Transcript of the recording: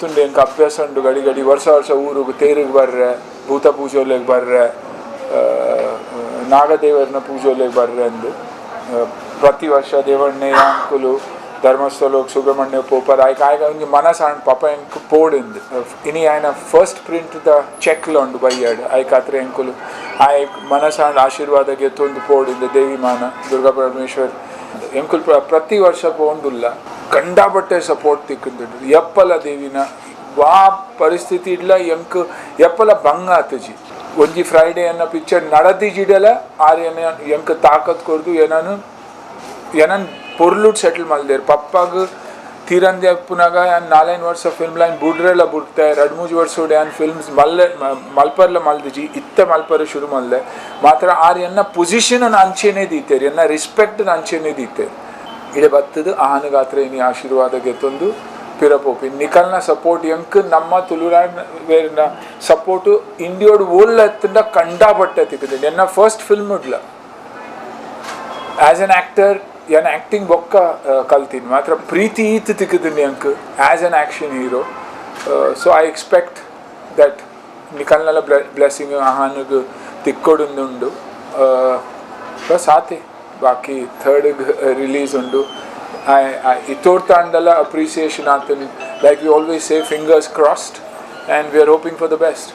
ಗೊತ್ತುಂಡು, ಎಂಕ್ ಅಭ್ಯಾಸ ಉಂಡು. ಗಡಿ ಗಡಿ ವರ್ಷ ವರ್ಷ ಊರುಗು ತೇರಿಗೆ ಬರ್ರೆ, ಭೂತ ಪೂಜೆಲೆಗ್ ಬರ್ರೆ, ನಾಗದೇವರನ ಪೂಜೆಲೆಗ್ ಬರ್ರೆ ಅಂದು. ಪ್ರತಿ ವರ್ಷ ದೇವಣ್ಣೆ, ಅಂಕುಲು ಧರ್ಮಸ್ಥಳ, ಸುಬ್ರಹ್ಮಣ್ಯ ಪೋಪರ್. ಆಯ್ಕೆ ಆಯ್ಕೆ ಒಂಜಿ ಮನಸ್ಸಾಂಡ್, ಪಾಪ ಎಂಕ್ ಪೋಡಿಂದು. ಇನಿ ಆಯ್ನ ಫಸ್ಟ್ ಪ್ರಿಂಟ್ ದ ಚೆಕ್ ಉಂಡು ಬಯ್ಯಡ್. ಆಯ್ಕಾತ್ರ ಎಂಕುಲು ಆಯ್ ಮನಸಾಂಡ್ ಆಶೀರ್ವಾದ ಗೆತ್ತೊಂದು ಪೋಡಿಂದು. ದೇವಿ ಮಾನ ದುರ್ಗಾ ಪರಮೇಶ್ವರ್. ಎಂಕುಲು ಪ್ರತಿ ವರ್ಷ ಪೋಂದುಲ್ಲ. ಕಂಡಾಪಟ್ಟೆ ಸಪೋರ್ಟ್ ತಿಕ್ಕುಂಡು. ಎಪ್ಪಲ ದೇವಿನ ವಾ ಪರಿಸ್ಥಿತಿ ಇಡ್ಲ ಎಂಕ್ ಎಪ್ಪಲ ಬಂಗ ಆತಜಿ. ಒಂಜಿ ಫ್ರೈಡೆ ಅನ್ನ ಪಿಕ್ಚರ್ ನಡತಿಜಿಡಲ ಆರ್ ಎನ್ನ ಎಂಕ್ ತಾಕತ್ ಕೊರ್ದು ಏನನು ಏನನ್ ಪೊರ್ಲುಡ್ ಸೆಟಲ್ ಮಲ್ದೇರ್. ಪಪ್ಪಾಗ ತೀರಂದೆ ಪುನಗ ಯಾನ್ ನಾಲೈನ್ ವರ್ಷ ಫಿಲ್ಮ್ ಲೈನ್ ಬುಡ್ರೆಲ ಬುಡ್ತೆ. 2-3 ವರ್ಷ ಯಾನ್ ಫಿಲ್ಮ್ಸ್ ಮಲ್ಲೆ ಮಲ್ಪರ್ಲ ಮಲ್ದಿಜಿ. ಇತ್ತೆ ಮಲ್ಪರೆ ಶುರು ಮಲ್ಲೆ. ಮಾತ್ರ ಆರ್ ಎನ್ನ ಪೊಸಿಷನ್ ಅಂಚೆನೆ ದೀತೇರ್, ಎನ್ನ ರೆಸ್ಪೆಕ್ಟ್ ಅಂಚೆನೆ ದೀತೇರ್. ಇಡೆ ಬತ್ತದು ಆಹನಗಾತ್ರ ಇನಿ ಆಶೀರ್ವಾದ ಗೆತ್ತೊಂದು ಪಿರ ಪೋಪಿ. ನಿಕಲ್ನ ಸಪೋರ್ಟ್ ಎಂಕ್, ನಮ್ಮ ತುಳುನಾಡ್ ವೇರಿನ ಸಪೋರ್ಟು ಇಂಡಿಯೋಡ್ ಓಲ್ಲ ಎತ್ತಂಡ ಕಂಡಾಪಟ್ಟೆ ತಿಕ್ಕುದು. ಎನ್ನ ಫಸ್ಟ್ ಫಿಲ್ಮ್ ಉಡ್ಲ ಆ್ಯಸ್ ಅನ್ ಆ್ಯಕ್ಟರ್ ಯಾನ್ ಆ್ಯಕ್ಟಿಂಗ್ ಬೊಕ್ಕ ಕಲ್ತೀನಿ. ಮಾತ್ರ ಪ್ರೀತಿ ಈತ್ ತಿಕ್ಕುದು ಎಂಕ್ as an action hero. So I expect that ನಿಕಲ್ನೆಲ್ಲ blessing ಆಹಾನಿಗ್ ತಿಕ್ಕೊಡುಂದುಂಡು. ಬಸ್ ಆತೆ. ಬಾಕಿ ಥರ್ಡ್ ರಿಲೀಸ್ ಉಂಡು. ಇತ್ತೋರ್ತಾಂಡಲ ಅಪ್ರಿಸಿಯೇಷನ್ ಆತನ್. Like we always say, fingers crossed and we are hoping for the best.